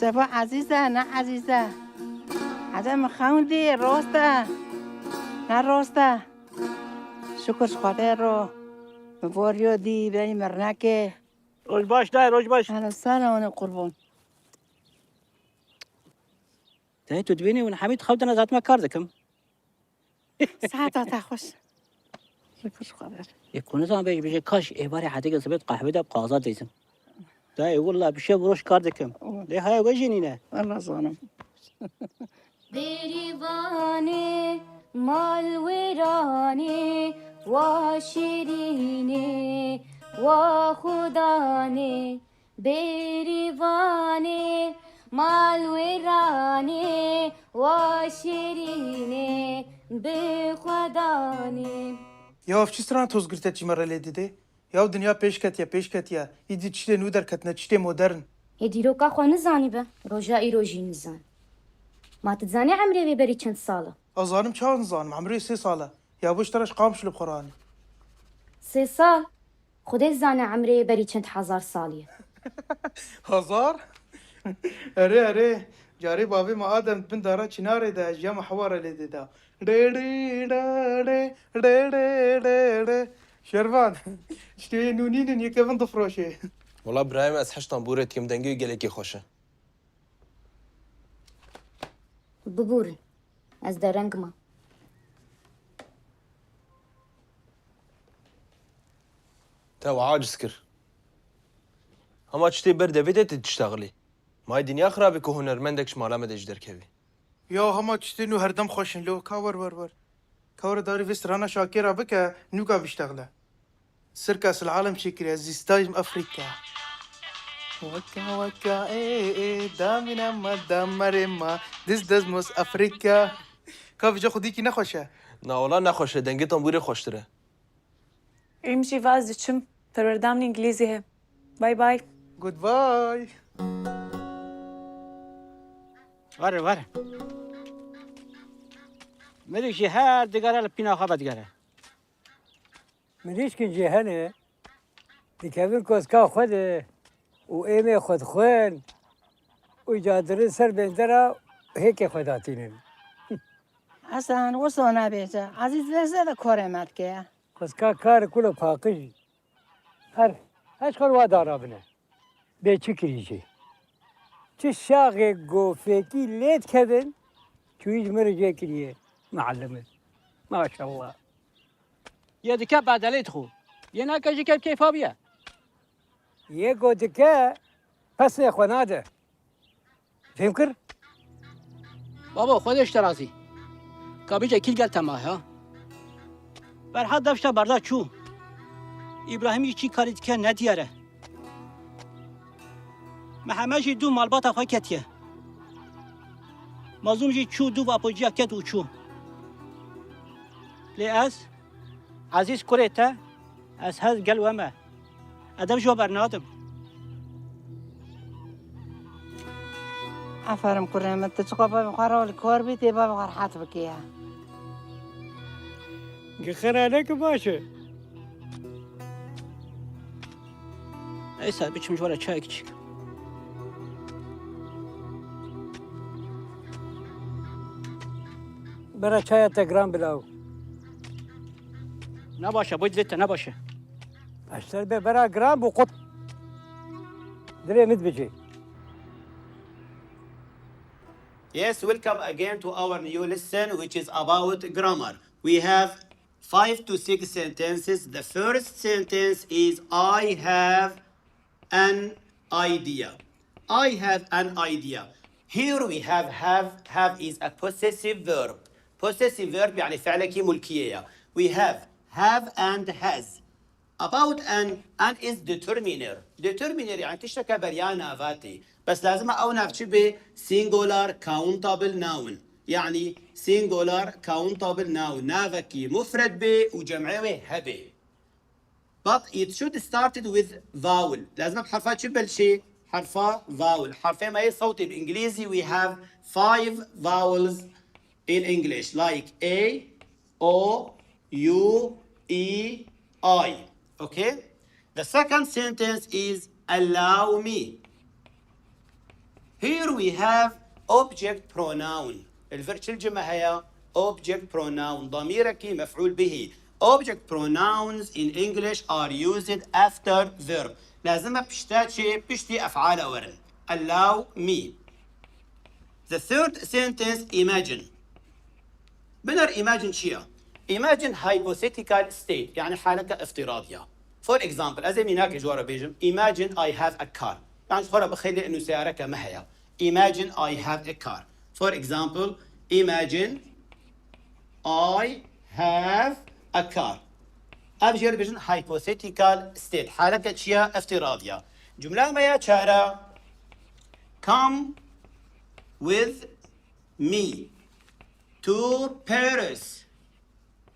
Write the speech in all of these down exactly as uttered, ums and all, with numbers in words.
Te va ezîz e, ne ezîz e. Hede min xewndî, rost e. Ne rost e. Şukir ji Xwedê ro. Min voriyo dî, berî min rinekê. Roj baş dayê, roj baş. Hele sala wan ê qurban. Dayê, tu dibînî hûn hemî dixewdine, ez hatime kar dikim. Saeta te xweş. Şikir ji Xwedê. Ê, ku nizan bêj bêje kaş êvarê hedêke sibê qehwe de bi qaza dêzim. Dayê, willa bi şev roj kar dikim. Lê haya we jî nîne. Willa zanim. Bêrîvanê, malwêranê, wa şirînê, wa xudanê. Bêrîvanê, malwêranê, wa şirînê, bi xwedanê. Ya ev çi strana toz girte çî me re lê dide? Ya dinya pêş ketiye, pêş ketiye. Îdî tiştê nû derketine, tiştê modern. Hê dîroka xwe nizanî be, roja îro jî nizan. Ma tu dizanî emrê wê berî çend sal e? Ez zanim çawa nizanim, emrê sê sal e. Ya bo ji te re ji qamş li bi xwe re anî. Sê sal? Xwedê dizane emrê berî çend hezar salî ye. Hezar? Erê, erê. Carê bavê me Adem di bin dara çinarê de ji ya me heware lê dida. Rê, rê, rê, rê, rê, rê, rê, rê. Şervan, tiştê wê nû nînin, yê kevin difroşê. Wela birayê me, ez heştan bûrê dikim, dengê wî gelekî xweş e. Bibûrin. Ez dereng me. Te we aciz kir. Hema tiştê ber devê de tê diştexilî. May dinya xirab e ku hunermendek ji mala me de jî derkevî. Ya hema tiştê nû herdem xweş in lo. Ka wer, wer, wer. Ka were darî vê strana Şakê re bike, nûka biştexile. Sirka sil alem çêkiriye, zîstayim Afrika. Weka weka ê ê, damîna ma damarê ma, diz dezmos Afrika. Ka vêca xwedîkî nexweş e? Na wela nexweş e, dengê tambûrê xweştir e. Em jî vaz diçim, perwerdamên îngilîzî he. Bay bay. Goodbye. Were, were. Mirî jî her digere li pîna xwe vedigere. Mirîşkên jî hene, dikevin koska xwe de û êmê xwe dixwin û cadirin ser bendera hêkê xwe datînin. Hasan, wisa nabêje. Ezîz vêze de korê me dike. Koska kar kule paqij. Her, her xor wa darabine. Bê çi kirî jî. Çi şaxê gofekî lê dikevin, çûyî ji min re jê kiriye, meallimê. Maşallah. Yê dike bedelê dixwe. Yê nake jî keyf keyfa bûye. Yê ku dike, pesê xwe nade. Fêm kir? Babo, Xwedê ji te razî. Kabîce kîl gel tema ha. Ferhat dev ji te berda çû. Îbrahîm jî çi karî dike nediyar e. Mihemed jî dû malbata xwe ketiye. Mazlûm jî çû dû vapociya ket û çû. Lê ez, Ezîz kurê te, ez hez gel we me. Edeb ji we bernadim. Aferin kurê min, tu çiqo bavê xwe re li kor bî, tê bavê xwe rehet bikî ya. Gixira neke baş e. Neyse, biçim ji we re çayek çîk. Bera çaya te giran bila. Ne baş e, bu dilê te ne baş e. Eşter be bera giran bu qut. Dilê min dibicê. Yes, welcome again to our new lesson, which is about grammar. We have five to six sentences. The first sentence is, "I have an idea." I have an idea. Here we have have. Have is a possessive verb. Possessive verb يعني فعلك ملكية. We have have and has. About an, an is determiner. Determiner يعني tişteke beriya nava tê. Bes lazim e ew nav çi be? Singular countable noun. Yani singular countable noun. Navekî mufred be û cem'ê wê hebe. But it should started with vowel. Lazim e bi herfa çi belşê? Herfa vowel. Herfê me yê sewtê bi îngilîzî, we have five vowels in English, like A, O, U, E, I. Okay? The second sentence is, "Allow me." Here we have object pronoun. Li vir çi li cem me heye? Object pronoun. Damîrekî mef'ûl bihî. Object pronouns in English are used after verb. Lazim e pişta çi? Piştî ef'ala werin. Allow me. The third sentence, imagine. Binêr imagine çi ye? Imagine hypothetical state, yani haleke iftiradiye. For example, ez ê mînakê ji we re bêjim, imagine I have a car. Yan ji xwe re bixêle inu seyareke me heye. Imagine I have a car. For example, imagine I have a car. Ev jê re dibêjin hypothetical state. Haleke çi ye? Iftiradiye. Cumla me ya çara. Come with me to Paris.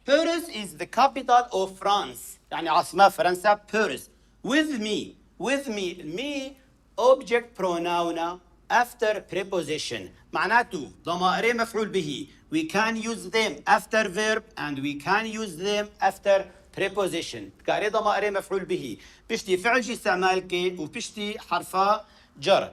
Paris is the capital of France. Yani asma Fransa Paris. With me. With me. Me object pronoun after preposition. Manatu, damairê mef'ul bihi. We can use them after verb and we can use them after preposition. Dikarê damairê mef'ul bihi piştî fi'l jî istemal ke û piştî harfa cer.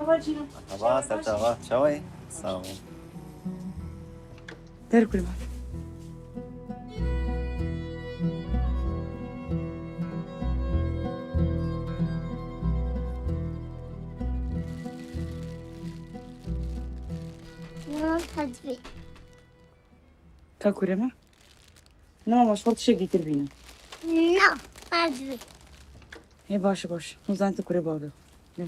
Merhaba Cîran. Merhaba, ser çava. Çawa yî? Sağ ol. Derê kurê me. Ka kurê me? Na, ma şol tiştekî tiştekî tr bîne. Na, ez vê. Hê baş e, baş. Hûn zanîn tu kurê bavê. Nê.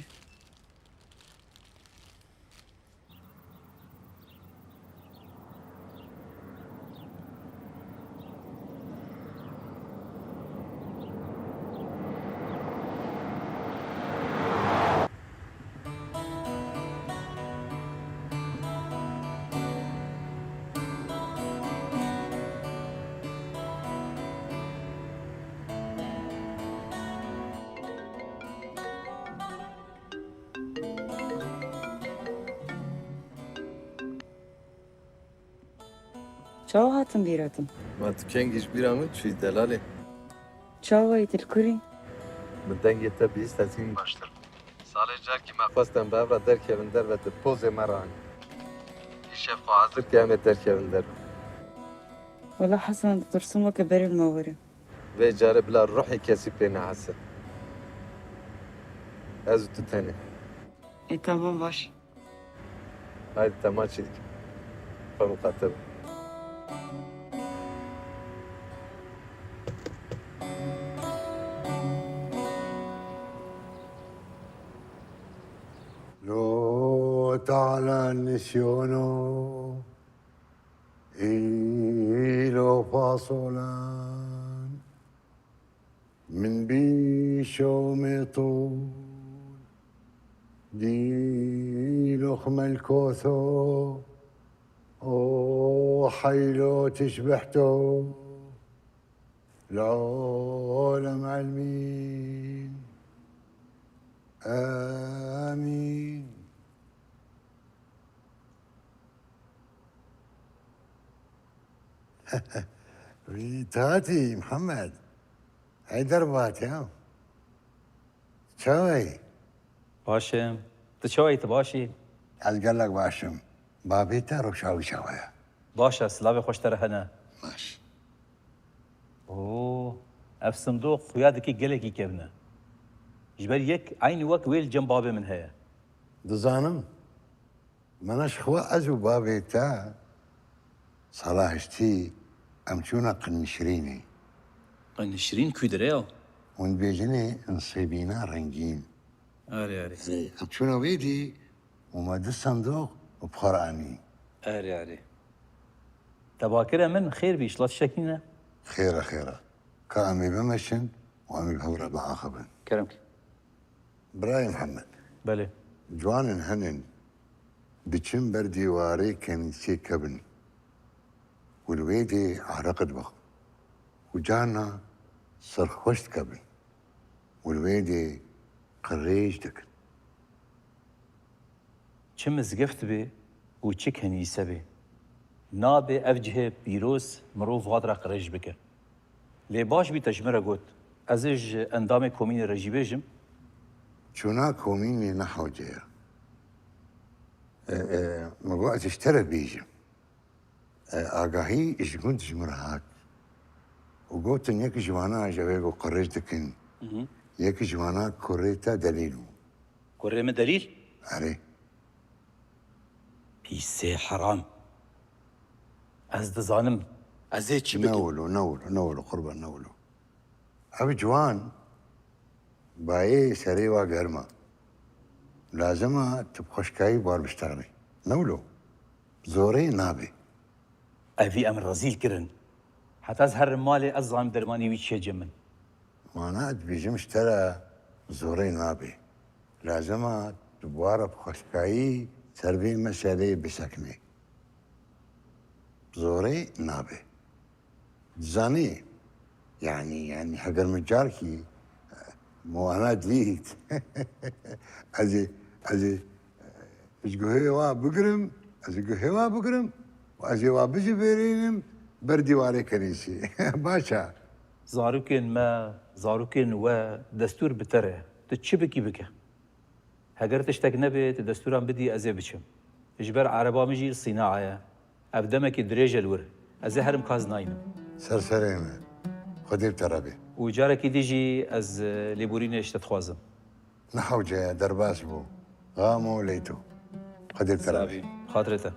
Çawa hatin bîra te? Ma tu kengî ji bîra min çûyî delalê. Çawa yî, tu li kurî? Min dengê te bihîst, ez hîn baştir bûm. Sağ Alê carkî me xwestin bi hev re derkevin derve, tu pozê me re anî. Îşev xwe hazir ke em ê derkevin derve. Wela Hesen, ditirsim weke berê li me were. Vê carê bila ruhê kesî pê nehese. Ez û tu tenê. Ê, tamam, baş. Haydi, te maçî dikim. Xwe miqate be. Lo teala nisyono, îlo fasolan. Min bî şewmê tûl, dîlo xmelkoso, o heylo tişbihto, li alem elmîn. Amîn. Wî tatî, Mihemed. Ey derbat ya. Çawa yî? Baş im. Tu çawa yî, tu baş î? Ez gelek baş im. Babê te rewşa wî çawa ye? Baş e, silavê xwe ji te re hene. Baş. Oo, ev sindoq xuya dike gelekî kevn e. Ji ber yek eynî wek wê li cem babê min heye. Dizanim. Mena ji xwe ez û bavê te sala hiştî em çûna Qinmişrînê. Qinmişrîn ku dire ya? Hûn dibêjinê insêbîna rengîn. Erê, erê. Erê, em çûna wê dî û me du sindoq bi xwe re anî. Erê, erê. Te bakire min xêr bî, îşla tiştekî ne? Xêr e, xêr e. Ka em ê bimeşin û em ê bi hev re biaxivin. Kerem ke. Birayê Mihemed. Belê. Ciwanên henin diçin ber dîwarê kenîsê kevin û li wê dê areq dibixwin û carna serxweş dikevin û li wê dê qirêj dikin. Çi mizgeft be û çi kenîse be, nabe ev cihê pîroz mirov vat re qirêj bike. Lê baş bî te ji min re got, ez ê ji endamê komînê re jî bêjim. Çûna komînê ne hewce ye. E, e, min got ez ê ji te re bêjim. E, agahî ji gund ji min re hat. Û gotin yek ji wana ji wê ku qirêj dikin, Mhm. yek ji wana kurê te Delîl bû. Kurê min Delîl? Erê. Pîsê heram. Ez dizanim. Ez ê çi bikim? Ne wilo, ne wilo, ne wilo, qurban, ne wilo. Ev ciwan bayê serê wa germ e. Lazim e tu bi xweşkayî bar biştexnî. Ne wilo. Zorê nabe. Evî em rezîl kirin. Heta ez herim malê ez zanim dermanê wî çi ye cem min. Mana ez dibêjim ji te re zorê nabe. Lazim e tu bi wa re bi xweşkayî ser vê meseleyê bisekinê. Zorê nabe. Dizanî, yanî, yanî heger min carkî, e, wana dît, ez ê, ez ê, e, ji guhê wa bigirim, ez ê guhê wa bigirim û ez ê wa bijibêrînim ber dîwarê kenîsê. Baş e. Zarokên me, zarokên we, destûr bi te re. Tu çi bikî bike. Heger tiştek nebe, tu destûran bidî, ez ê biçim. Ji ber ereba min jî li Sînaa ye. Ev demekî dirêj e li wir. Ez ê herim ka ez naynim. Ser serê me. Xwedê bi te re be. Û carekî dî jî ez, e, lêborînê ji te dixwazim. Ne hewce ye, derbas bû. Gamo leyto. Xwedê bi te re be. Sabî. Xatirê te.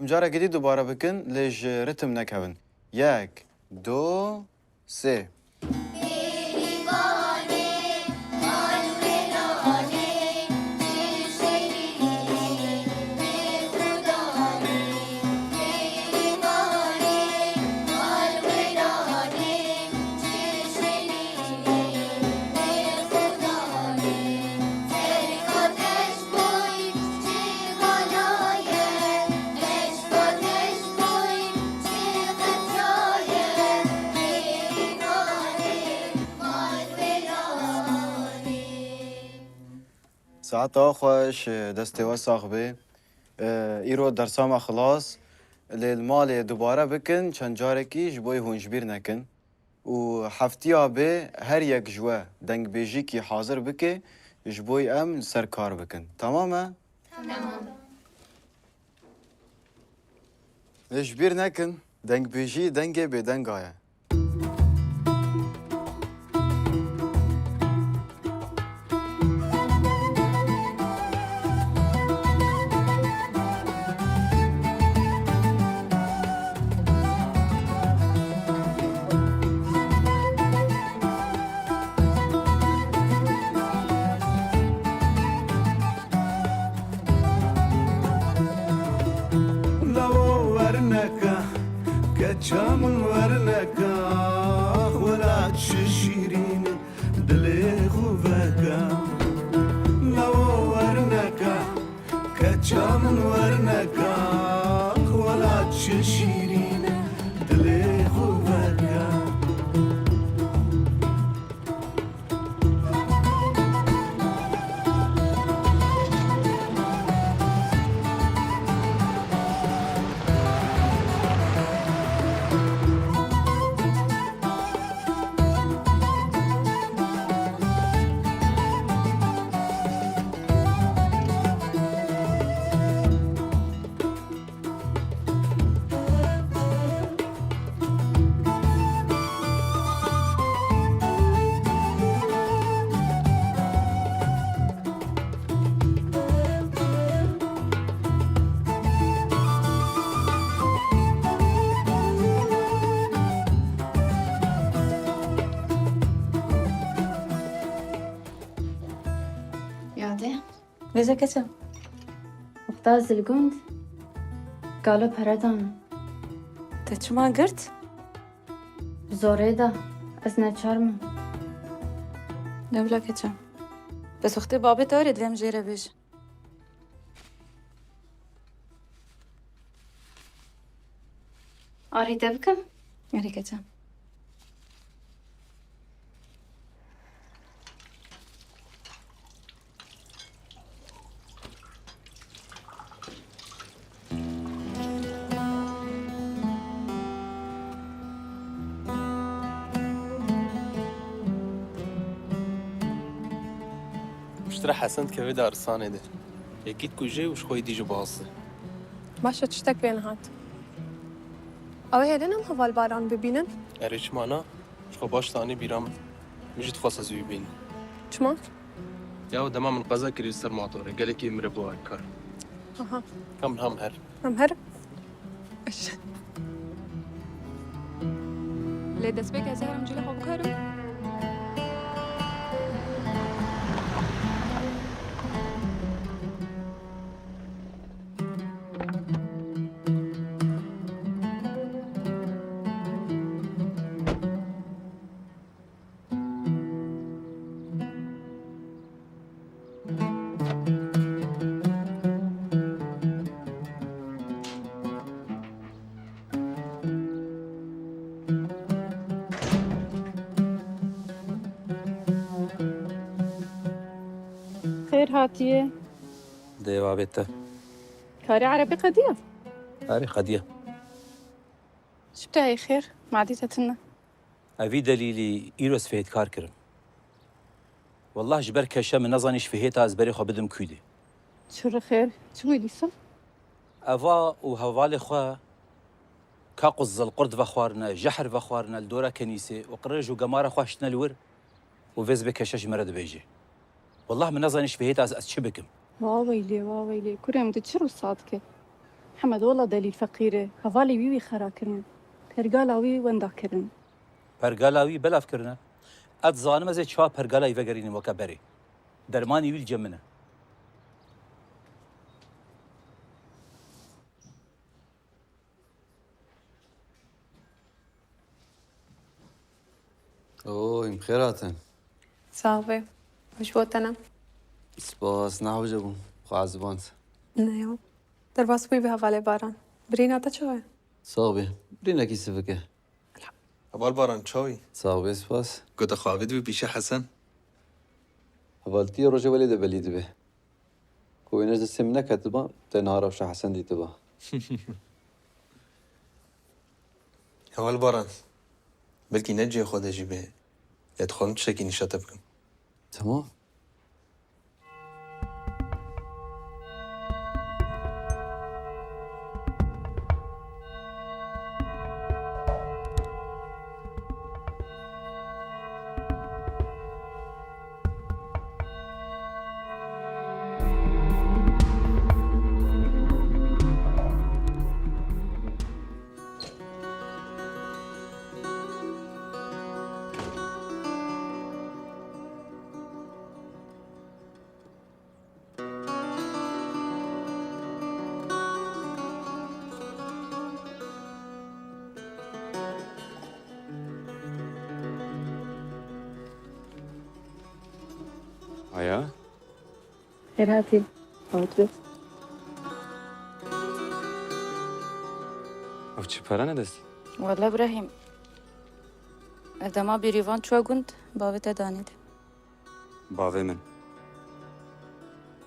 Em carekî dî dubare bikin, lê ji ritm nekevin. Yek, Do, sê. Saeta xweş, destê we sax be. Îro dersa me xilas. Lê li malê dubare bikin, çend carekî ji bo hûn ji bîr nekin. Û heftiya bê her yek ji we dengbêjîkî hazir bike, ji bo em li ser kar bikin. Temam e? Temam. Lê ji bîr nekin, dengbêjî dengê bêdenga ye. Lawo werneke, keça min werneke, welat çi şîrîn e, dilê xwe veke. Lawo werneke, keça min werneke, welat çi şîrîn e, dilê xwe veke. Yadê. Vêze keçe. Wexta ez li gund galo pere dana. Te çima girt? Zorê da. Ez neçar me. Ne bila keçe. Bes wextê babê te were divê em jê re bêjin. Arê te bikim? Erê keçe. Piştre Hesen dikeve daristanê de. Yekî dikuje û ji xwe êdî jî bihase. Baş e, tiştek pê nehat. Ew ê hêdin em heval Baran bibînin? Erê, çima na? Ji xwe baş danî bîra min. Min jî dixwest ez wî bibînim. Çima? Ya dema min qeza kirî li ser motorê, gelekî min re bû alîkar. Aha. Ka min ha min her. Em herin. Baş. Lê destpêk ez ê herim cîlê xwe bikarim. Xêr hatiye. Dê babê te. Karê erebî qediya? Erê, qediya. Çi bidayê xêr? Madî te tune. Evî delîlî îro ez fihêtkar kirim. Wellah ji ber keşe min nezanî ji fihêta ez berê xwe bidim kûdê. Çi rixêr? Çi bû dîsa? Eva û hevalê xwe kaq û zilqurt vexwarine, jehr vexwarine li dora kenîsê û qirêj û gemara xwe hiştine li wir û vê zibê keşe ji me re dibêje. Wellah min nezanî ji fihêta ez, ez çi bikim. Wa weylê, wa weylê. Kurê min tu çi rûsa dike? Hemed wela delîl feqîr e. Hevalê wî wî xera kirin. Pergala wî wenda kirin. Pergala wî belav kirine. Ez dizanim ez ê çawa pergala wî vegerînim weke berê. Dermanê wî li cem min e. Oo, em xêr hatin. Sax be. Hoş bo te ne. Spas, ne hewce bû. Xwe eziband. Ne ya. Derbas bûyî bi hevalê Baran. Birîna te çawa ye? Sax be. Birînekî sivik e. Heval Baran, çawa yî? Sax be, spas. Gote xwe avêt bû pîşe Hesen. Hevaltiyê roja welê de belî dibe. Ku wêne ji destê min neketiba, te niha rewşa Hesen dîtiba. Heval Baran, belkî ne cihê xwe de jî be, lê dixwazim tiştekî nîşa te bikim. Tamam. Aya? Xêr hatî. Xewt be. Ev çi pere ne destî? Wele Brahîm, ev dema bêrîvan çûye gund, bavê te danê de. Bavê min.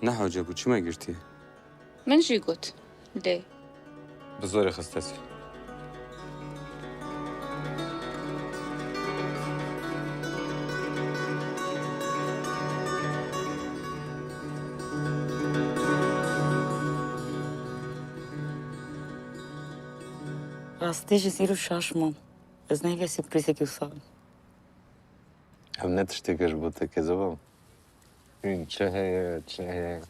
Ne hewce bû, çima girtiye? Min jî got, lê. Bi zorê xiste ser. Rastî jî zêr û şaş mam. Ez nehêle sîprîzekî wisa bim. Ev ne tişteke ji bo te, kezeba. Hîn çi heye, çi heye?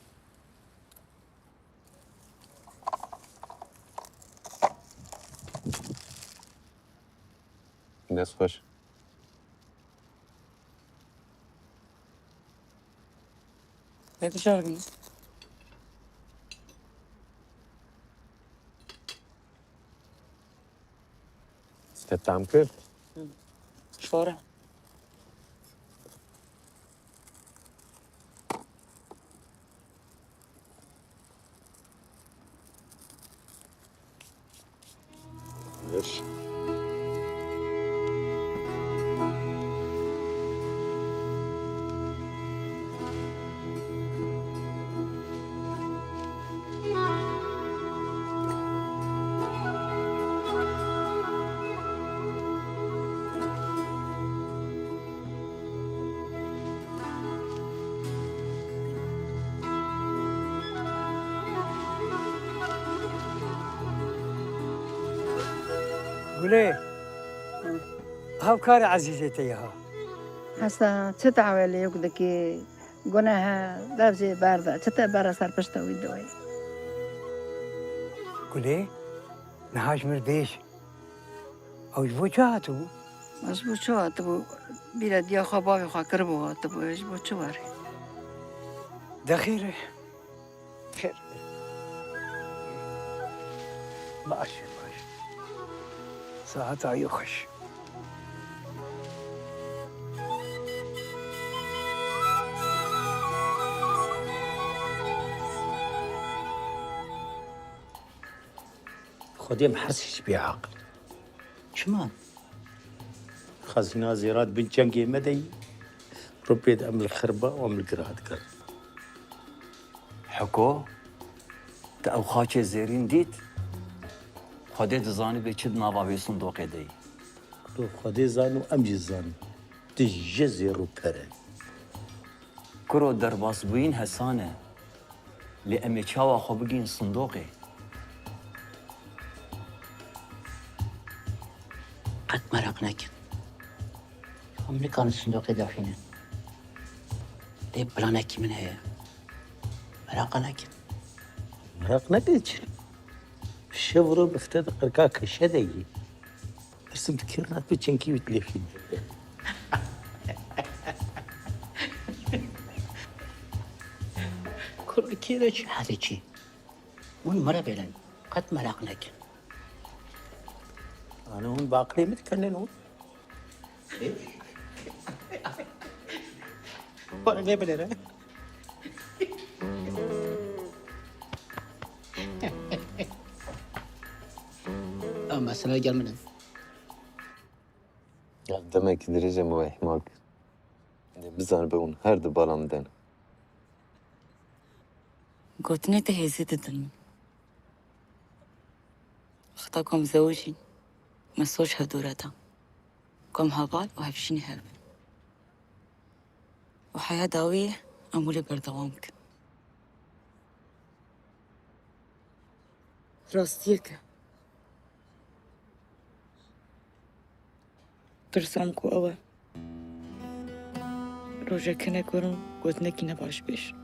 Dest xweş. Vebijarî. Te tam kir? Şor e. Baş. Gulê, hevkarê ezîzê te ye ha. Hesen, çi dawê li yek dikî? Guneh e, dev jê berde. Çi te bere ser pişta wî doyê? Gulê, niha ji min bêj. Ew ji bo çi hatibû? Ew ji bo çi hatibû? Bîra diya xwe bavê xwe kiribû hatibû. Ji bo çi werê? De xêr e. Xêr. Baş e, baş. Saeta yê xweş. Xwedê em her sê jî bêaqil in. Çima? Xezîna zêra di bin çengê me de yî, rûpê de em li xirba û em li giraha digerin. Heko, te ew xaçê zêrîn dît? Xwedê dizanibê çi di nava vê sindoqê de yî. Kuro Xwedê zano, em jî zanin. Tu jê zêr û per e. Kuro derbasbûyîn hesan e. Lê em ê çawa xwe bigihîn sindoqê? Qet meraq nekin. Em nikarin sindoqê daxînin. Lê planekî min heye. Meraq nekin. Meraq neke çi? Şev û roj bi te di qirka keşe de yî. Pirsim dikir rat bi çenkî wî dilêxî. Kurikê de çi hale çi? Hûn mire bêlin. Qet meraq nekin. Yanî hûn baqilê min dikenin hûn? Xwe lê bilêre. Ew mesele gel min in. Ya demekî dirêj e min we îhmal kir. Dê bizanibe hûn her du bala min de ne. Gotinê te hêzê didin min. Wexta ku em zewicîn, me soc hevdû re da. Ku em heval û hevşînî hev bin. Û heya dawî ye, em wile berdewam bikin. Rastiyek e. Tirsam ku ew e. Rojek hinek werin gotinekî ne baş bêj.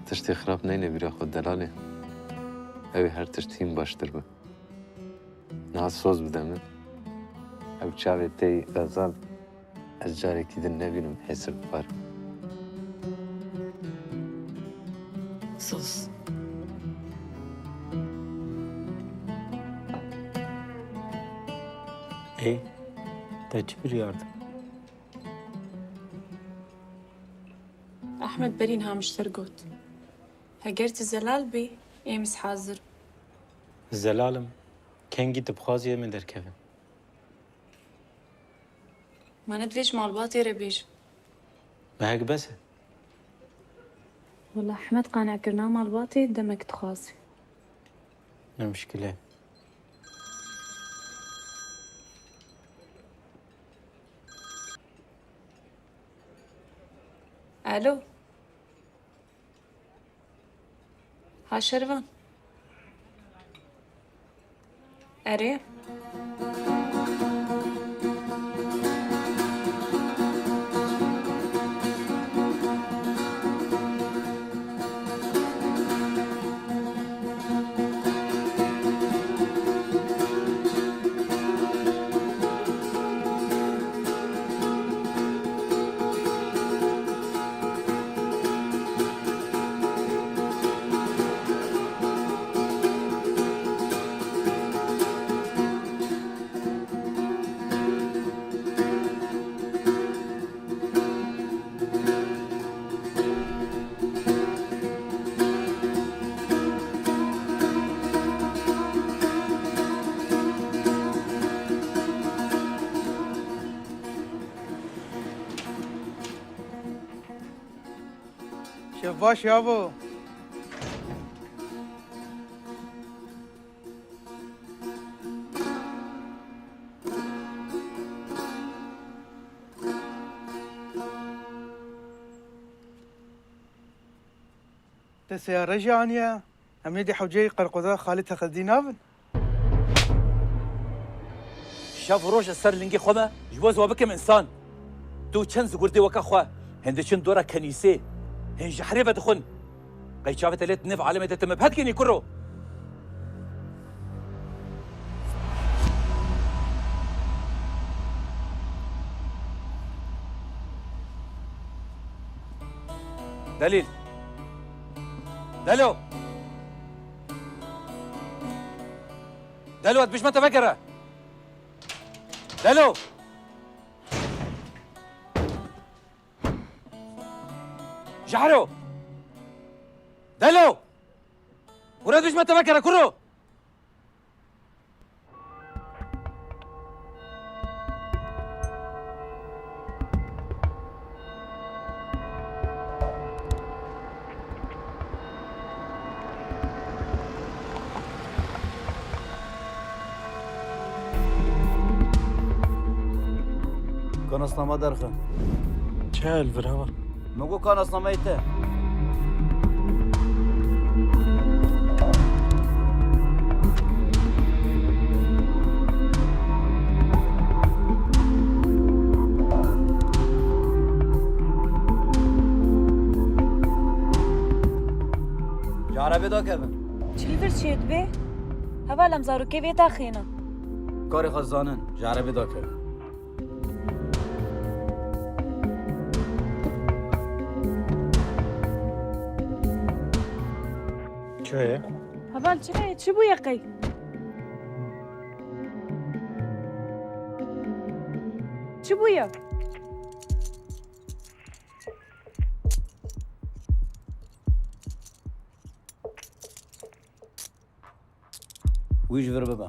Tiştê xirab neyne bîra xwe delalê. Ew ê her tişt hîn baştir be. Niha soz bide min. Ew çavê tey xezal ez carekî din nebînim hêsir bixwarim. Soz. Ê, te çi biryar da? Ehmed berî niha min ji te re got. Heger tu zelal bî, êm ez hazir im. Zelal im. Kengî tu bixwazî em ê derkevin. Ma ne divê ji malbatê re bêjim. Mehek bes e. Wela Ehmed qanekirina malbatê demek dixwaze. Ne muşkil e. Alo. Ha Şervan. Erê. Şev baş yavo. Te seyare jî aniye? Em ê di hewceyê qerqoza Xalid Teqedî nabin? Şev û roj ez ser lingê xwe me, ji bo ez we bikim însan. Tu û çend zigurtê weke xwe, hin diçin dora kenîsê, hin ji herê vedixwin. Qey çavê te lê di nêv alemê de tu min bi hev dikinî kuro? Delîl. Delo. Delo, ez dijmin te vekere. Delo. Jahro. Delo. Were dijmin te vekere, kuro. Kanasnama derxe. Çi hel vir hava? Min got kanasnamayê te. dakevin. Çi li vir çêdibe? Heval, em zarokê vê taxêne. Karê xwe zanin, ji erebê dakevin. Çi ye? Heval, çi heye? Çi bûye qey? Çi bûye? Wî ji vir bibe.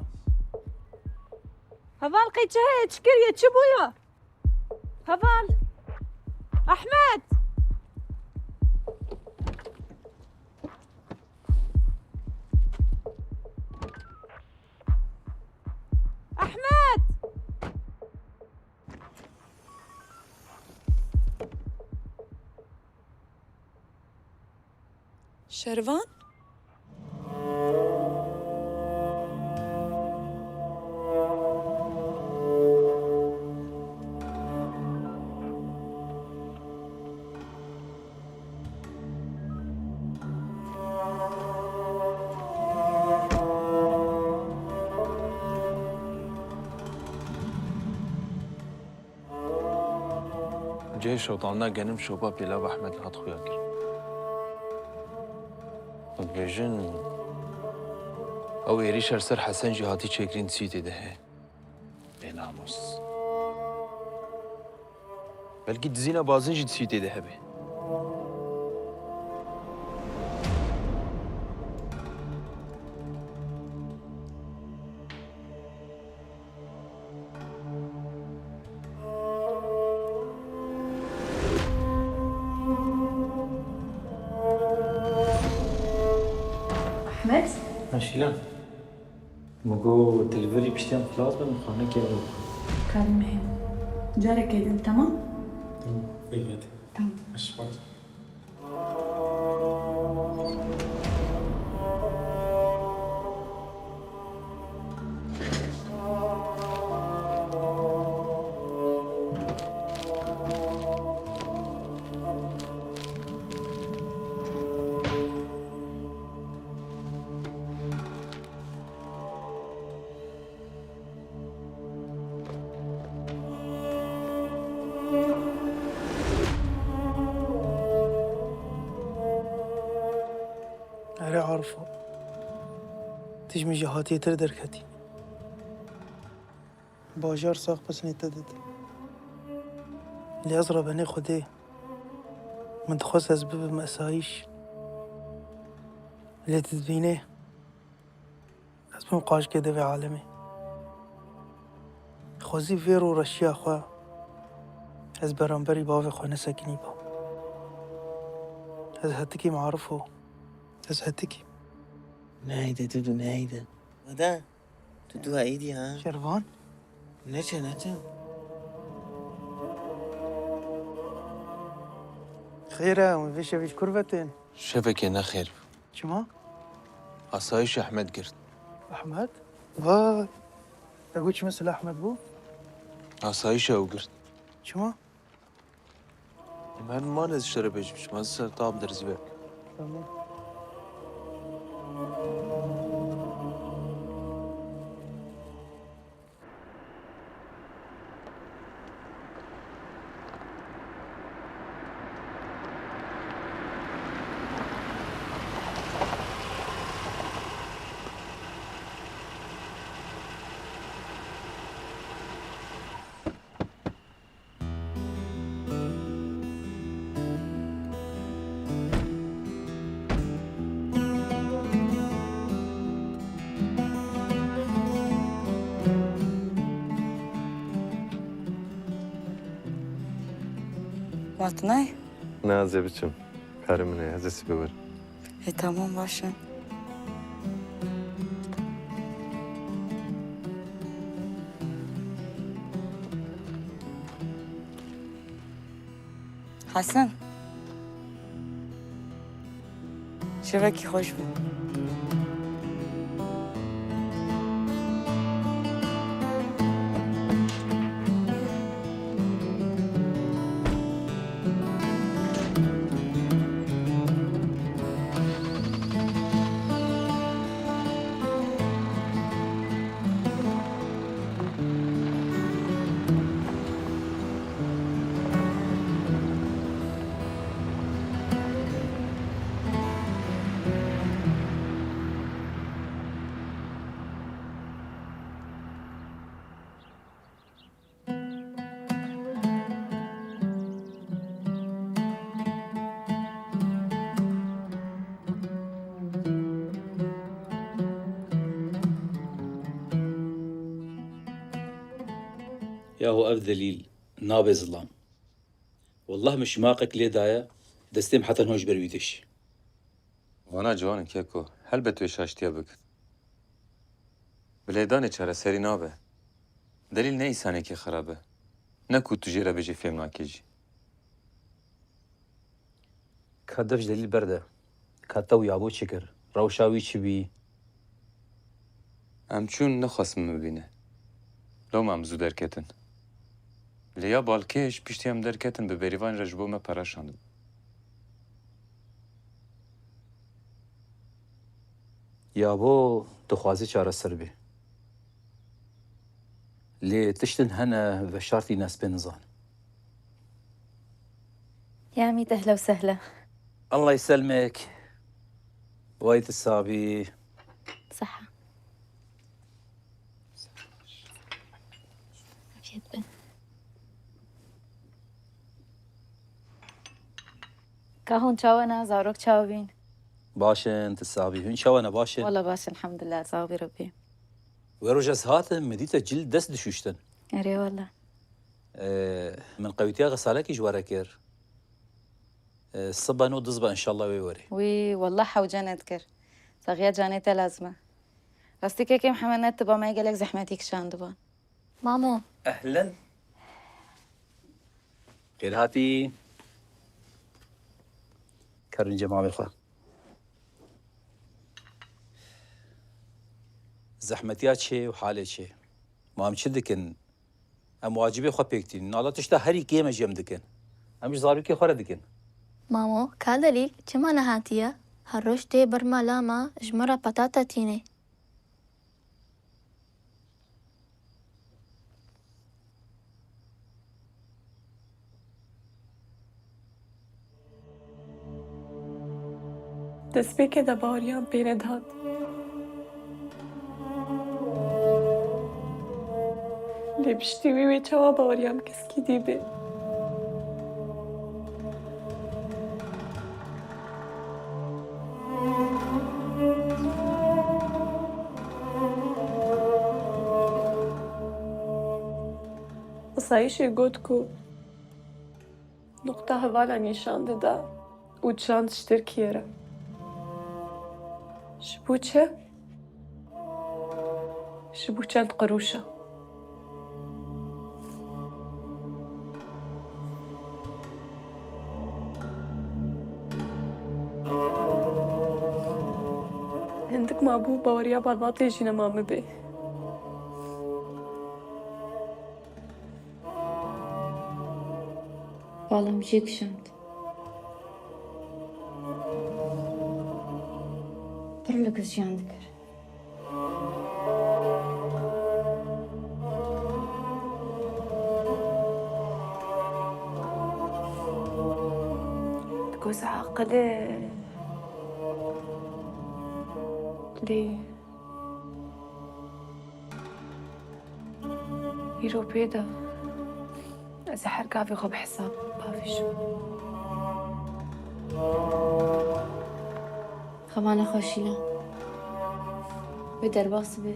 Heval, qey çi heye? Çi kiriye? Çi bûye? Heval! Ehmed! Ehmed! Şervan? Cihê şotanina genim şopa pêlav Ehmed hat xuya kir. Dibêjin, ew êrîşa li ser Hesen jî hatî çêkirin, dizî wî tê de heye. Bênamus. Belkî dizîna bazin jî dizî wî tê de hebe. Ehmed? Ha, Şîlan. Min got, tu li virî piştî em xilas bin, xanekê ew. Karê me heye. Carekê din, temam? Tamam, pêk hate. Tamam. Eşbat. Erê Arifo, tu ji min jî hatiyê tir derketî. Bajar sax pesnê te dide. Lê ez rebenê Xwedê, min dixwest ez bibim esayîş. Lê tu dibînê, ez bûm qaşkê devê alemê. Xwezî vê rûreşiya xwe ez beramberî bavê xwe nesekinîbam. Ez hetikîm Arifo. Ez hetikîm. Neyde Dudu, neyde. Dede, tu dua êdî ha? Şervan? Neçe, neçe. Xêr e, hûn vê şevê ji kur ve tên? Şevekê ne xêr. Çima? Asayîş Ehmed girt. Ehmed? Vay! Te got çi mesela Ehmed bû? Asayîşa ew girt. Çima? Em her niman ez ji te re bêjim, çima ez ser tam derzî ve. Tamam. Wextinayê? Na, ez ê biçim. Karê min e, ez ê sibê werim. E, tamam, baş e. Hesen. Şevekî xweş bû. Yaho ev Delîl nabe zilam. Wallah min şimaqek lê daye, destê min heta niha ji ber wî diş. Vana ciwan in keko, helbet wê şaştiya bikin. Bi lêdanê çareserî nabe. Delîl ne însanekî xerab e. Ne ku tu jê re bêjî fêm nake jî. Ka dev ji Delîl berde. Ka te û Yabo çi kir? Rewşa wî çi bî? Em çûn, nexwest min bibîne. Loma em zû derketin. Lê ya balkêş piştî em derketin bi bêrîvan re ji bo me pere şandin. Yabo dixwaze çareser bê. Lê tiştin hene veşartî nespê nizan. Ya Mît, ehla û sehla. Allah yselmek. Way tu sabî. Seha. Afiyet be. Ka hûn çawa ne? Zarok çawa bîn? Baş in, tu sabî. Hûn çawa ne, baş in? Wala baş, elhamdulillah, sax bî Rebbî. Wê roj ez hatim, min dî te cil dest dişuştin. Erê wala. Ee, min qewîtiya xesalekî ji we re kir. Ee, sibe no diz be, înşallah wê werê. Wî, wala hewce nedikir. Saxiya canê te lazim e. Rastî kekê Mihemed nediba me gelek zehmetî kişandiba. Mamo. Ehlen. Xêr hatî. Kerîn cemavê xwe. Zehmetiya çê û halê çê. Ma em çi dikin? Em wacibê xwe pêk tînin. Nala tişta herî kêm e jî em dikin. Em ji zarokê xwe re dikin. Mamo, ka Delîl çima nehatiye? Her roj tê ber mala me ji min re petata tîne. Destpêkê de baweriyan pê nedihat. Lê piştî wî wê çawa baweriya min keskî dî bê? Asayîşê got ku nuqta hevala nîşan dida û çand ji Tirkiyê re. Ji bo çi? Ji bo çend qirûşa. Hindik mabû baweriya malbatê jî nema min bê. Bala min jê kişand. Pir lukis jiyan dikir. Dikoza aqilê. Lê. Îro pê de ez ê her gavê xwe bi hesab bavêjim. Xema nexweşîne. Wê derbas be.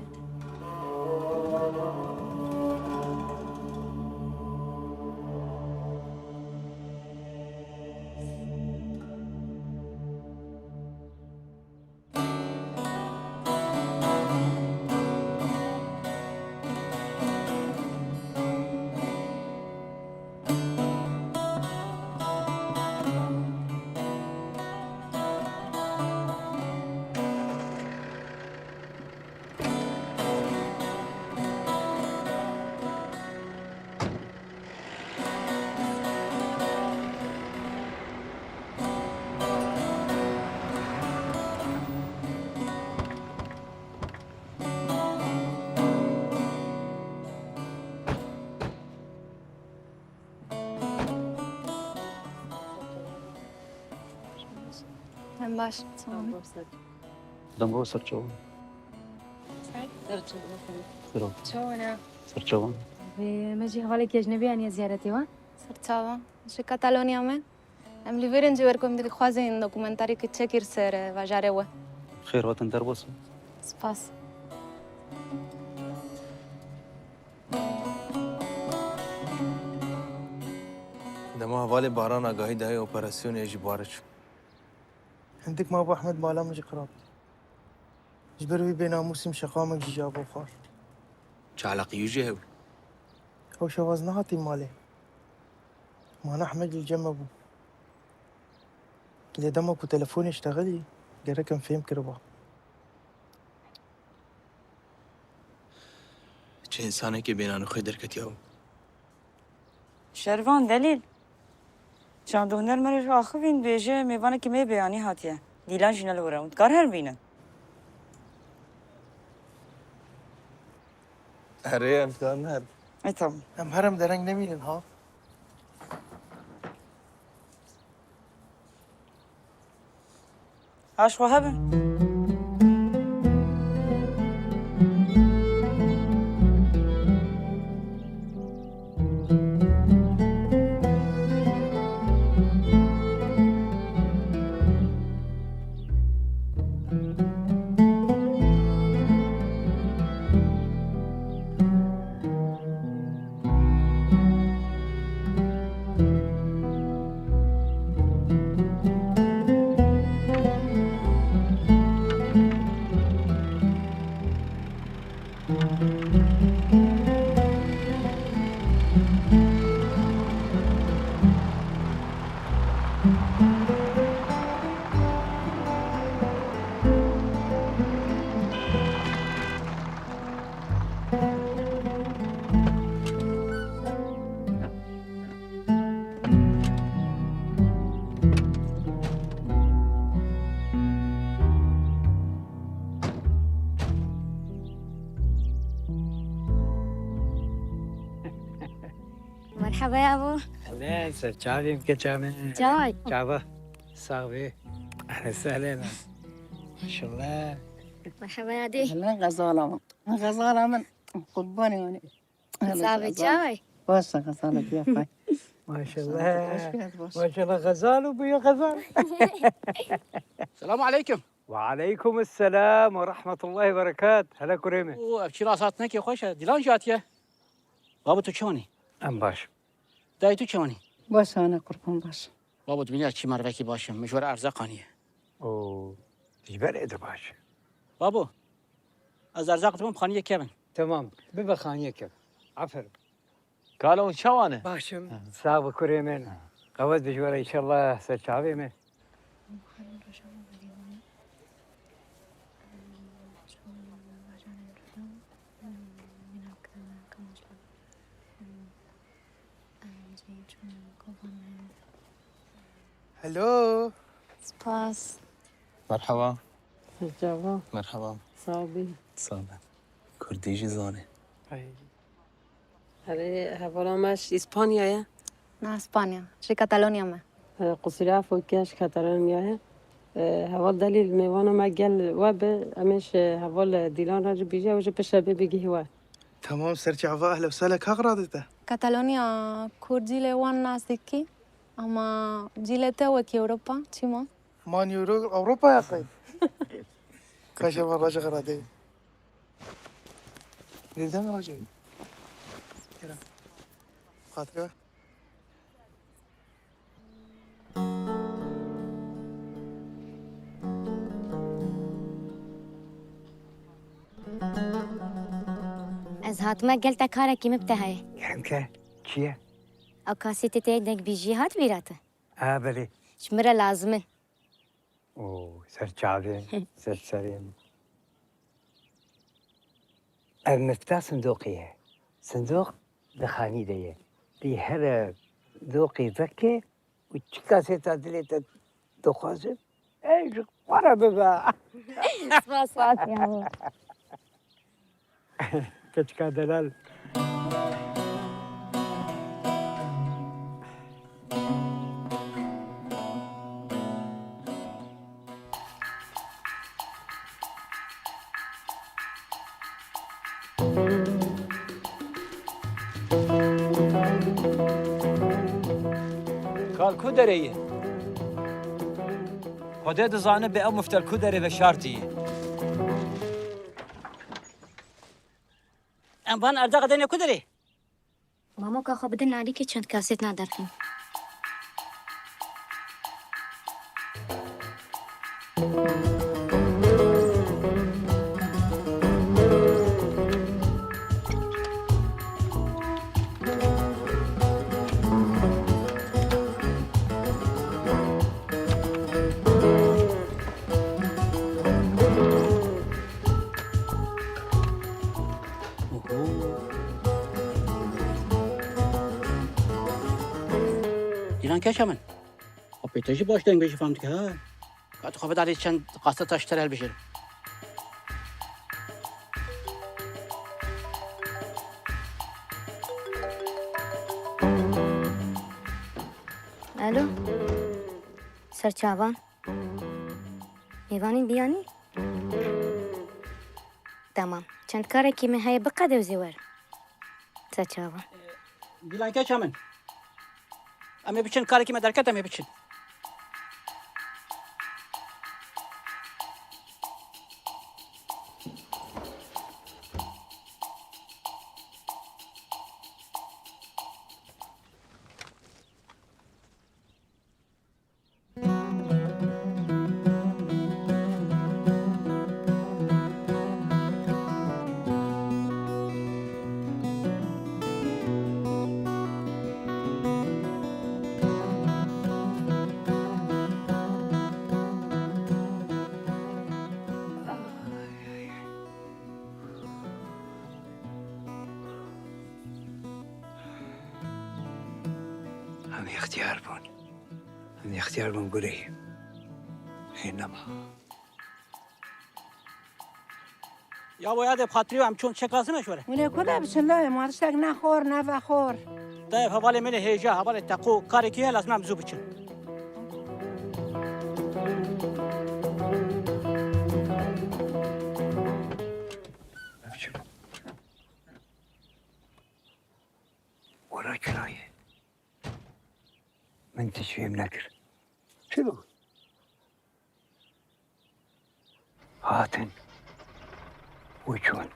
Em baş, tamam. Dem bo ser çawa. Ser çawa. Çawa ne? Ser çawa. Vê me jî hevalek ecnebî aniye ziyaretê wan. Ser çawa. Ji Katalonîya me. Em li vir in ji ber ku em dixwazin dokumentarî kiçek ir ser, e, bajarê we. Xêr hatin derbas. Spas. Dema hevalê Baran agahî dayê operasyonê, ez ji bar çûm. Hindik mabû Ehmed mala min jî xirab dî. Ji ber wî bênamûsî min şeqamek jî ji ava xwar. Çi eleqî wî jê hebû? Ew şewaz nehatî malê. Mana Ehmed jî li cem me bû. Lê dema ku telefonê ştexilî, gerek em fêm kiriba. Çi însanekî bênanî xwe derketiya û. Şervan Delîl. Çand û huner me re axivîn, dibêje mêvanekî me yê beyanî hatiye. Dîlan jî ne li wir e. Hûn dikar herin bînin? Erê, em dikarin herin. E, tamam. Em herin dereng nemînin ha. Aşk xwe hebin. Merhaba yabo. Helal, ser çavê min keçame. Çay. Çava. Sağ ol. Ahlen sahlen. Maşallah. Merhaba yadê. Helal, xezala min. Xezala min. Qurbanê wan. Sabe çay. Baş, xezala diye pay. Maşallah. Hoş geldin, baş. Maşallah, xezal û bûye xezal. Selamu aleyküm. Ve aleyküm selam ve rahmetullahi ve berekat. Hele kurê me. Oo, ev çi rasat neke xweş e. Dîlan jî hatiye. Babo, tu çawanî? Em baş. Dayê, tu çawanî? Baş, ana qurban, baş. Babo, tu bînî ez çi mervekî baş im. Min ji we re erzaq aniye. Oo, ji ber ê de baş. Babo, ez erzaq dibim, xaniyê kevin. Tamam, bibe xaniyê kevin. Aferin. Kalo, çawa ne? Baş im. Sağ ol kurê min. Qewet bi ji we re înşallah ser çavê me. Hello. Spas. Merhaba. Merhaba. Merhaba. Sağ ol. Sağ ol. Kurdî jî zanê. Ay. Erê, hevala me ji Îspanya ye. Na Îspanya, ji Katalonya me. E, qusûrê efû ke ji Katalonya ye. E, heval Delîl mêvana me gel we be, em ê ji heval Dîlan re jî bêje, ew jî piştre bê bigihî we. Tamam, ser çava, ehla û sehla, ka qirade te? Katalonya, Kurd cîlê wan nas dikî, ama cîlê te wekî Ewropa, çima? Man Euro-, Ewropa ya qey. Ka şeva raja qirade. Nêrden raja. Kira. Xatirê we. Ez hatime gel te karekî min bi te heye. Kerem ke, çi ye? Ew kasetê te yê dengbêjiyê hat bîra te? A, belê. Ji min re lazim in. Oo, ser çavê, ser serê min. Ev mifta sindoqê ye. Sindoq di xanî de ye. Lê here doqê veke û çi kaseta dilê te dixwaze, ez ji xwe re bibe. Spas, spas, yabo. Keçika delal. Kal ku derê ye? Xwedê dizane bi ew miftel ku derê veşartiye. Em van erdaxa dene ku derê? Mamoka xwe bidin alîkê çend kasetna derxîn. Keça min. Apê te jî baş deng bêjî fam dike ha. Ka tu xwe bidarî çend qaseta ji te re hilbijêrim. Alo. Serçavan. Mêvanî biyanî? Tamam. Çend karekî me heye biqede ez ê werim. Serçavan. Dîlan keça min. Em ê biçin, karekî me derket, em ê biçin. Em ixtiyar bûn. Em ixtiyar bûn gurê. Hê nema. Ya bo ya de bi xatirî em çûn çek lazim e ji we re. Hûn ê ku de biçin lawê ma tiştek ne xor ne vexor. Dayê hevalê min ê hêja, hevalê teqû, karekî heye lazim em zû biçin. Were kirayê. Min tişt fêm nekir. Çi bû? Hatin û çûn.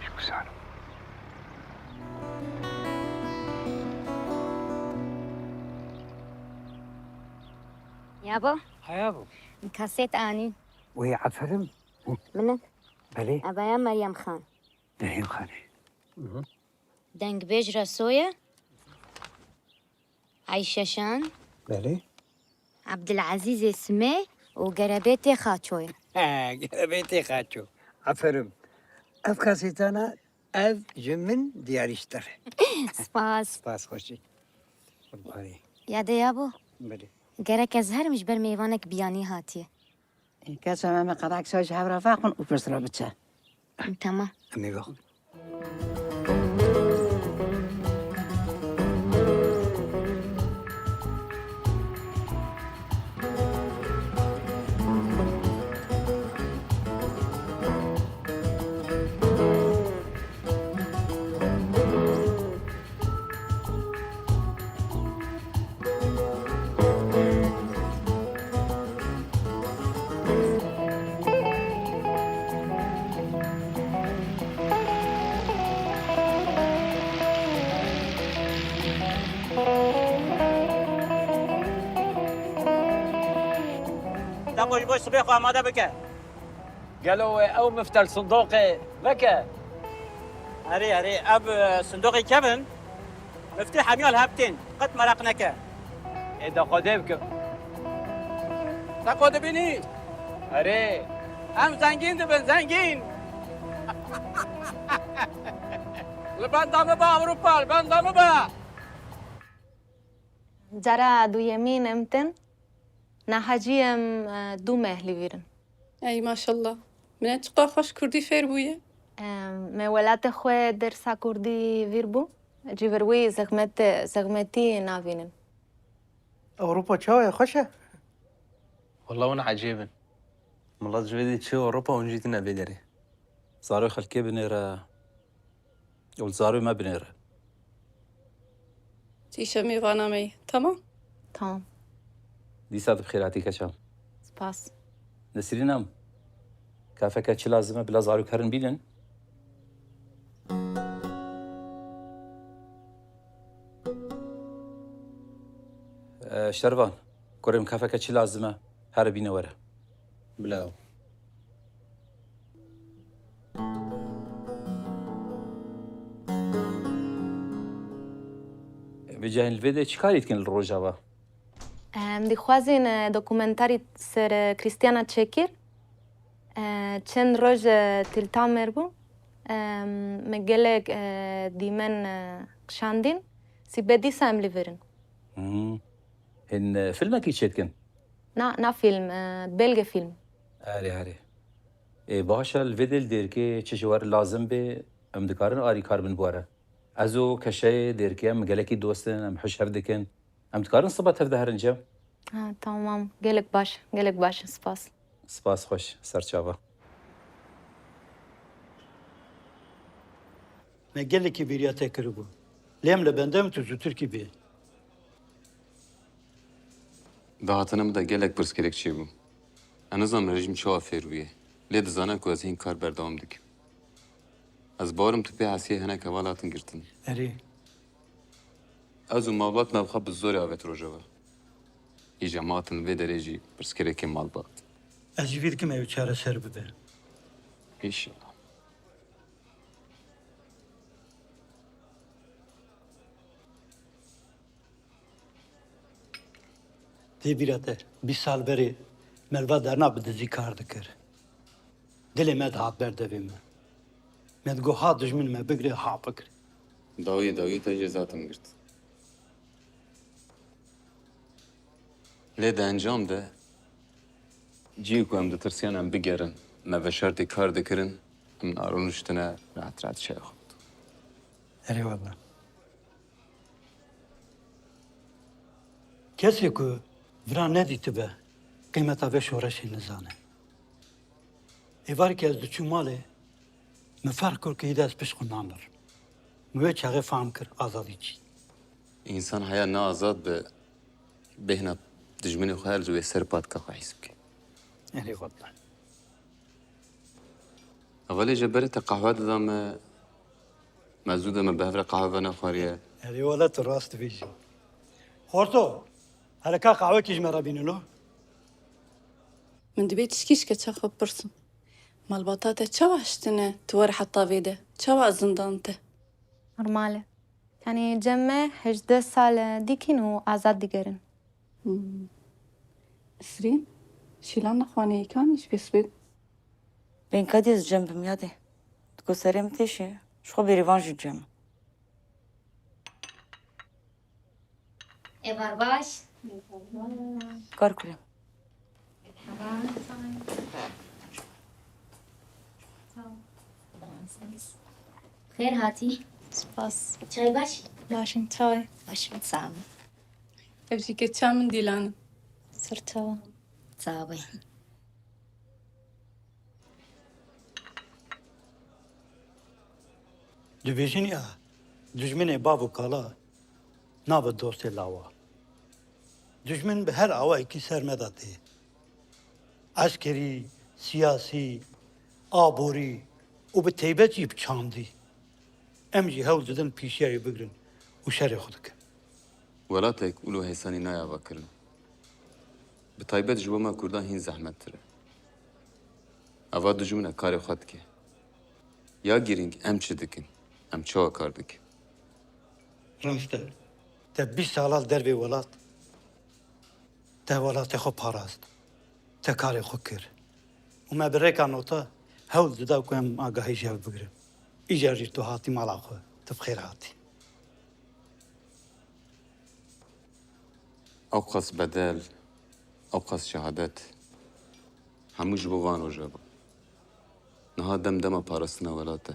Ji kusan. Yabo? Heya bû. Kaset anî. Wê aferin. Min e? Belê. Evaya Meryem Xan. Meryem Xanê. Dengbêj Reso ye. Ayşe Şan. Belê. Abdulazîzê Simê û Gerebêtê Xaço ye. He, Gerebêtê Xaço. Aferin. Ev kasetana ev ji min diyarî ji te re. Spas. Spas xweşî. Qurbanî. Ya de yabo. Belê. Gerek ez herim ji ber mêvanek biyanî hatiye. Keça me me qedak çaw ji hev re vexwin û pirs re biçe. Tamam. Em ê vexwin. Daqo ji bo sibê xwe amade bike. Gelo wê ew miftel sindoqê veke? Erê, erê, ev, e, sindoqê kevin miftê hemiya li hev tên. Qet meraq neke. Ê de Xwedê bikim. Te ku dibînî? Erê. Em zengîn dibin, zengîn. Li benda min be Ewropa, li benda min be. Cara duyemîn em tên. Niha jî em, e, du meh li vîr in. Ey maşallah. Mine çiqa xweş kurdî fêr bûye. Em, me welatê xwe dersa kurdî vîr bû. Ji vir wî zexmet, zexmetî navînin. Ewropa çawa ye? Xweş e? Wela hûn ecêb in. Milet ji vê dê çi Ewropa hûn jî tine vê derê. Zarê xelkê binêre. Û li zarû me binêre. Tîşe mêvana me yî. Tamam. Tamam. Dîsa tu bi xêr hatî keça. Spas. Nesrîna min. Kafeke çi lazim e bila zarû herin bînin. E, Şervan, kurê min kafeke çi lazim e, here bîne were. Bila. Vêca hûn li vê de çi karî dikin li Rojava? Em dixwazin, e, dokumentarî ser, e, Krîstiyana çêkir. E, çend roj, e, Til Tamer bû. E, me gelek, e, dîmen, e, kişandin. Sîbe dîsa em li vir in. Hmm. Hên, e, filmekî çêdikin? Na, na film, e, belge film. Erê, erê. Ê, baş e, li vê dê li Dêrikê çi ji we re lazim bê, em dikarin arîkar bin bi we re. Ez û Keşeyê Dêrikê em gelekî dost in, em hiş hev dikin. Em dikarin sibe tev de herin cem? Ha, tamam. Gelek baş, gelek baş. Spas. Spas xweş, ser çava. Me gelekî bêriya te kiribû. Lê em li benda me tu zûtirkî bê. Dahatina min de gelek pirsgirêk çêbû. Ez nizanim rejîm çawa fêr bûye. Lê dizanim ku ez hîn kar berdewam dikim. Ez bawer im tu pê hesiyê hinek heval hatin girtin. Erê. Ez û malbat me bi xwe bi zorê avêt rojeva. Îja me hatin li vê derê jî pirsgirêkê malbat. Ez jî vî dikim ew çareser bibe. Înşallah. Tê bîra te, bîst sal berê me li va derna bi dizî kar dikir. Dilê me dihat ber devê me. Me digot ha dijmin me bigire, ha bigire. Dawiyê dawiyê te jê zaten girt. Lê di encam de cihê ku em ditirsiyan em bigerin, me veşartî kar dikirin, em naro nuştine rehet rehet çaya xwe bitin. Erê wele. Kesê ku vira nedîtibe, qîmeta vê şoreşê nizane. Êvarê ku ez diçûm malê, min ferq kir ku îde ez pişt xwe namirim. Min wê çaxê fam kir azadî çi. Însan heya ne azad be, bêhna dijminê xwe her ji wê ser patika xwe hîs bike. Erê wele. Hevalê ji berê te qehwe dida me, me zû de me bi hev re qehwe venexwariye. Erê wele tu rast dibêjî. Xorto, hele ka qehwekî ji me re bîne lo. Min divê tişkî ji keça xwe bipirsim. Malbata te çawa hiştine, tu were heta vê de? Çawa zindan te? Normal e. Yanî cem me hejdeh sal e dîkîn û azad digerin. Hmm. Isrîn, şîlan nexwanê yê kanî ji kesbê. Bên kadî ez cem bim yadê. Tu ku serê min têşê, ji xwe bêrîvan jî cem. Êvar baş. Kar kurê. Xêr hatî. Spas. Çay baş? Baş in çay. Baş in sağ ol. Ev jî keça min Dîlan. Ser çawa. Sağ ol. Dibêjin ya, dijminê bav û kala nabe dostê lawa. Dijmin bi her awayekî ser me de tê. Eskerî, siyasî, aborî û bi teybet jî bi çandî. Em jî hewl didin pîşiya wî bigirin û şerê xwe dikin. Welatek wilo hêsanî nayê avakirin. Bi taybet ji bo me Kurdan hîn zehmettir e. Eva dijmin e karê xwe dike. Ya girîng em çi dikin? Em çawa kar dikin? Rast e. Te bîst sala li dervê welat, te welatê xwe parast. Te karê xwe kir. Û me bi rêka nota hewl dida ku em agahî ji hev bigirin. Îcar jî tu hatî mala xwe. Tu bi xêr hatî. Ewqas bedel, ewqas şehadet, hemû ji bo van roja bû. Niha dem dema parastina welat e.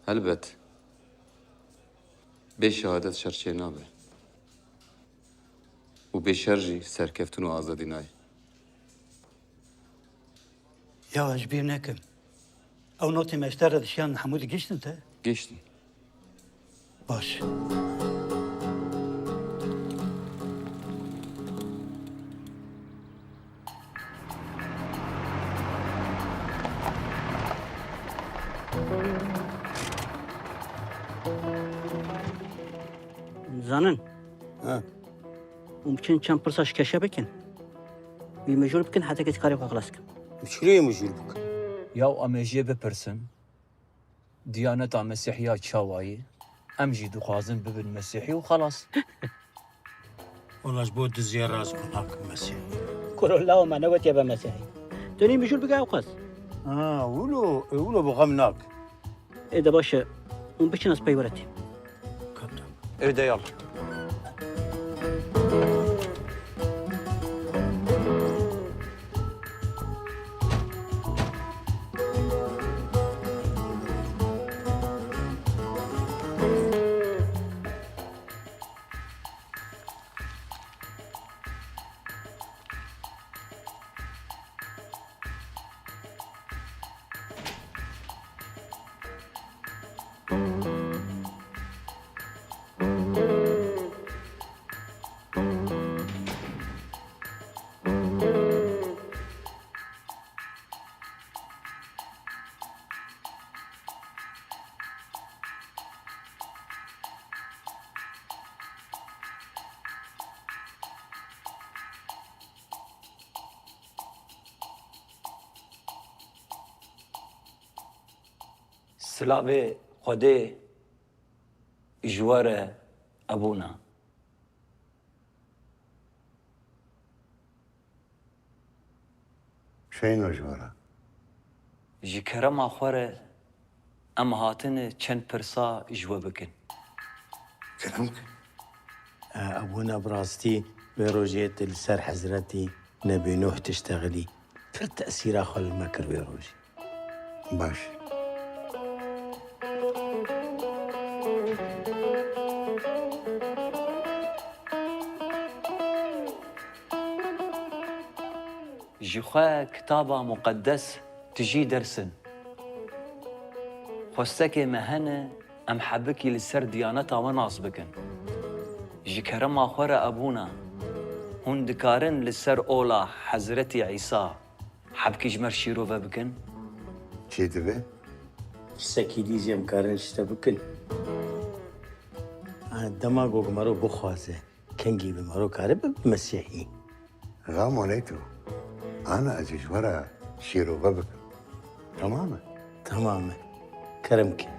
Helbet, bê şehadet şer çênabe. Û bê şer jî serkeftin û azadî nayê. Ya ez ji bîr nekim. Ew notê me ji te re dişiyan hemû digihîştin te? Gihîştin. Baş. Zanin. Ha. Hûn biçin çend pirsa ji Keşe bikin. Wî mijûl bikin heta ke ji karê xwe xilas kin. Ji kî re yê mijûl bikin? Ya em ê jê bipirsin, diyaneta Mesîhiya çawa ye? Em jî dixwazin bibin Mesîhî û xelas. Wela ji bo diziya rast xwe nakim Mesîhî. Kuro lawa me newetiye be Mesîhî. Tu nî mijûl bike ewqas. Ha, wilo, e, wilo bi xem nak. Ê de baş e, hûn biçin ez pey we re têm. Kaptan. Ê de yal. Silavê Xwedê ji we re, ebûna. Şeyno ji we re. Ji kerema xwe re em hatine çend pirsa ji we bikin. Kerem ke. E, ebûna bi rastî vê rojê tu li ser Hezretî Nebî Nuh tiştexilî. Pir tesîra xwe li me kir vê rojê. Baş. Ji xwe Kitaba Muqeddes tijî dersin. Xwestekê me hene em hebikî li ser diyaneta we nas bikin. Ji kerema xwe re ebûna, hûn dikarin li ser ola Hezretî Îsa hebkî ji me re şîrove bikin? Çi dibe? Tiştekî dî jî em karin ji te bikin. Ha, dema ku mero bixwaze, kengî bi mero kare bibe Mesîhî. Xa molê tu. Ana ez ji we re şîrove bikim. Tamam e? Tamam e. Kerem ke.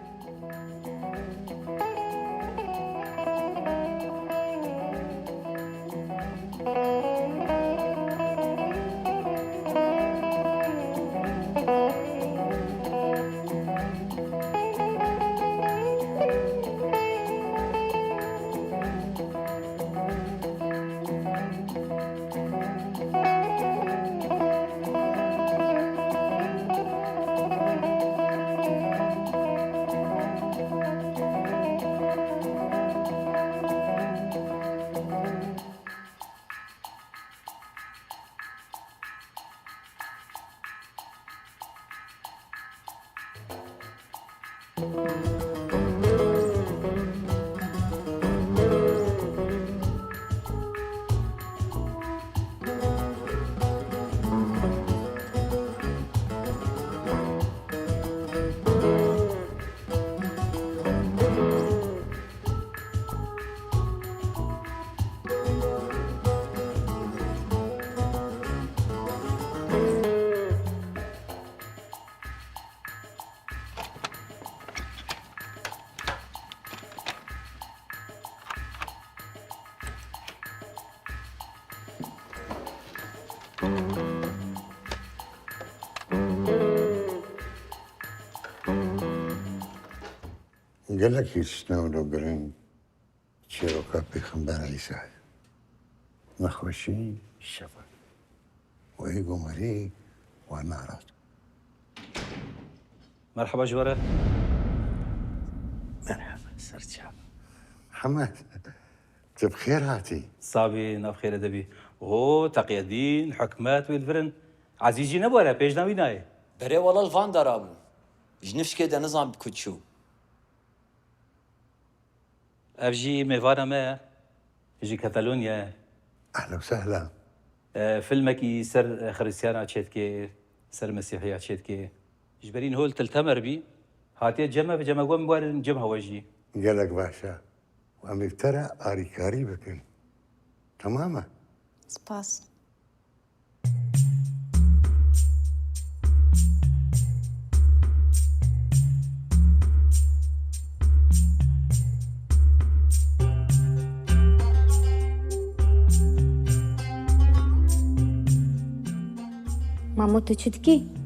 Gelek tiştên wilo giring çîroka Pêxember Îsayê. Nexweşî, şefa. Wê gomerî we narat. Merheba ji we re. Merheba, ser çav. Hemed, tu bi xêr hatî. Sabî, nav xêre de bî. O, Teqiyedîn, Hikmet wê li vir in. Ezîz jî ne bi we re, pêjna wî nayê. Berê wela li van dara bû. Ji nifşkê de nizan bi ku çû. Ev jî mêvana me ye. Ji Katalonyayê. Ehlen sehlen. E, filmekî ser, e, Xirîstiyana çêdikê, ser Mesîhiya çêdikê. Ji berî niho li Til Temer bî. Hatiye cem me, bi cem me got, em werin cem hewe jî. Gelek baş e. Em ê bi te re arîkarî bikin. Temam e? Spas. Mamo, tu çi dikî?